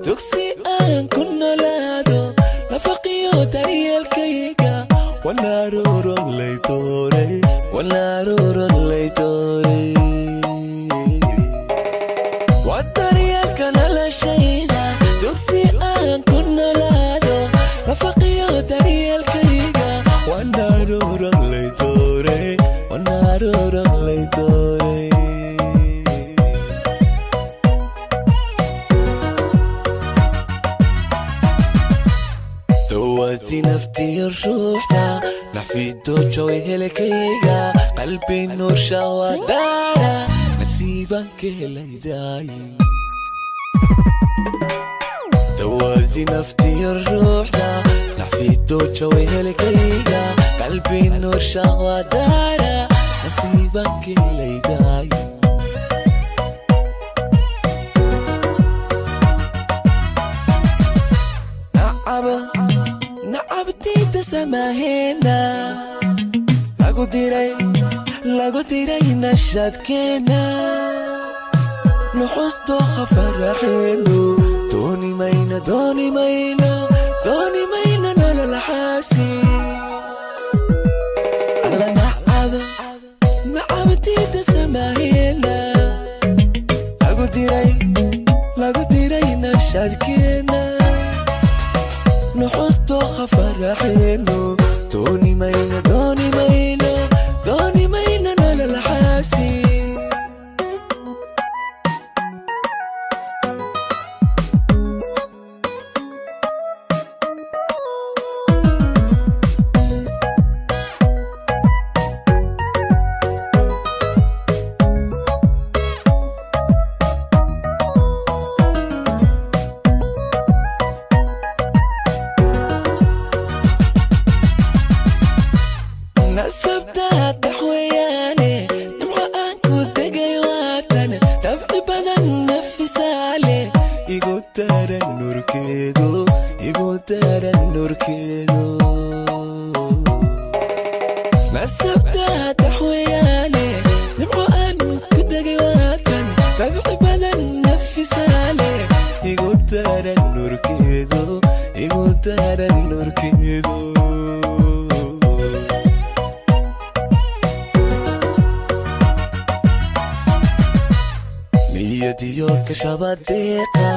Dugsi aan ku noolaado nafaqiyo daryeelkayga waa daryeelka noloshayda dugsi aan ku noolaado nafaqiyo daryeelkayga دواتي نفتي الروحنا نحفي دوجو هلكيغا قلبي نور شوادارا نسيبك هليداي دواتي نفتي الروحنا نحفي دوجو هلكيغا قلبي نور شوادارا نسيبك هليداي nacabtiita samaheena lagu diray nashadkeena nuxustooqa faraxeenu dooni mayno dooni mayno dooni mayno nolol xaasi alla nacab nacabtiita samaheena lagu diray nashadkeena nuxustooqa faraxeenu dooni mayno dooni mayno dooni mayno nolol xaasi nasabta daxweyaane nimco aan ku degay waatan dabci badan nafisaale igu daran nuurkeedu igu daran nuurkeedu nasabta daxweyaane nimco aan ku degay waatan dabci badan nafisaale igu daran nuurkeedu igu daran nuurkeedu niyadiyo kashabadeeqa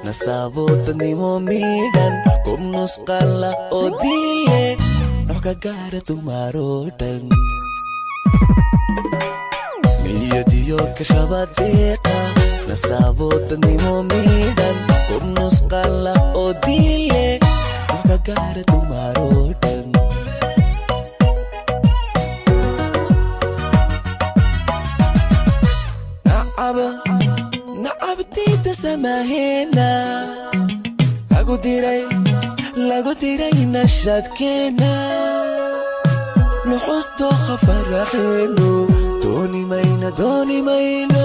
nasaaboodadnimo miidhan gob nusqalla oo diile nooc ka gaara dumaroo dhan niyadiyo kashabadeeqa nasaaboodadnimo miidhan gob nusqalla oo diile nooc ka gaara dumaroo dhan nacabtiita samaheena lagu diray nashadkeena nuxustooqa faraxeenu dooni mayno dooni mayno.